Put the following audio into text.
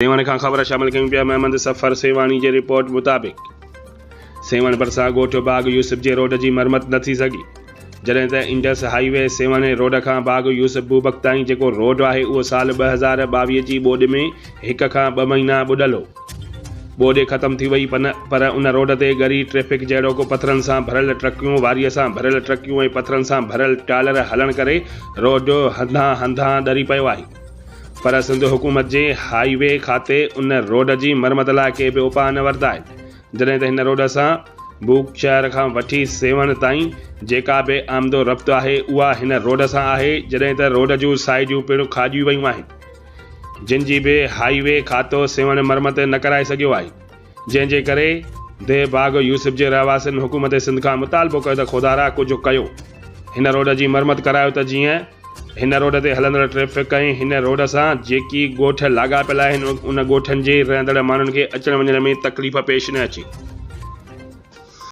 سيوهڻ کان خبر شامل ڪيون پيا محمد صفر سيوهاڻي جي رپورٽ مطابق سيوهڻ ڀرسان ڳوٺ باغ يوسف جي روڊ جي مرمت نه ٿي سگهي جڏهن ته Indus high V Sehwan road کان باغ يوسف بوبڪ تائين جيڪو روڊ آهي اهو سال 2022 جي ٻوڏ ۾ هڪ کان ٻه مهينا ٻڏل هو ٻوڏ ختم ٿي وئي پر ان روڊ تي ڳري ٽريفڪ جهڙوڪ پٿرن سان ڀريل ٽرڪيون، واريء سان ڀريل ٽرڪيون ۽ پٿرن سان ڀريل ٽالر هلڻ ڪري روڊ هنڌان هنڌان ڏري پيو آهي پر سنڌ حڪومت جي هاء وي کاتي ان روڊ جي مرمت لاء ڪي به اپاء نه ورتا آهن جڏهن ته هن روڊ سان بوڪ شهر کان وٺي سيوهڻ تائين جيڪا به آمدو رفت آهي اها هن روڊ سان آهي جڏهن ته روڊ جون سائيڊيون پڻ کاڄي ويون آهن. جن جي به هاء وي کاتو سيوهڻ مرمت نه ڪرائي سگهيو آهي، جنهن جي ڪري ديهه باغ يوسف جي رهواسين حڪومت سنڌ کان مطالبو ڪيو ته خدارا ڪجهه ڪيو هن روڊ جي مرمت ڪرايو ته جيئن هن روڊ تي هلندڙ ٽريفڪ ۽ هن روڊ سان جيڪي ڳوٺ لاڳاپيل آهن ان ڳوٺن جي رهندڙ ماڻهن کي اچڻ وڃڻ ۾ تڪليف پيش نه اچي.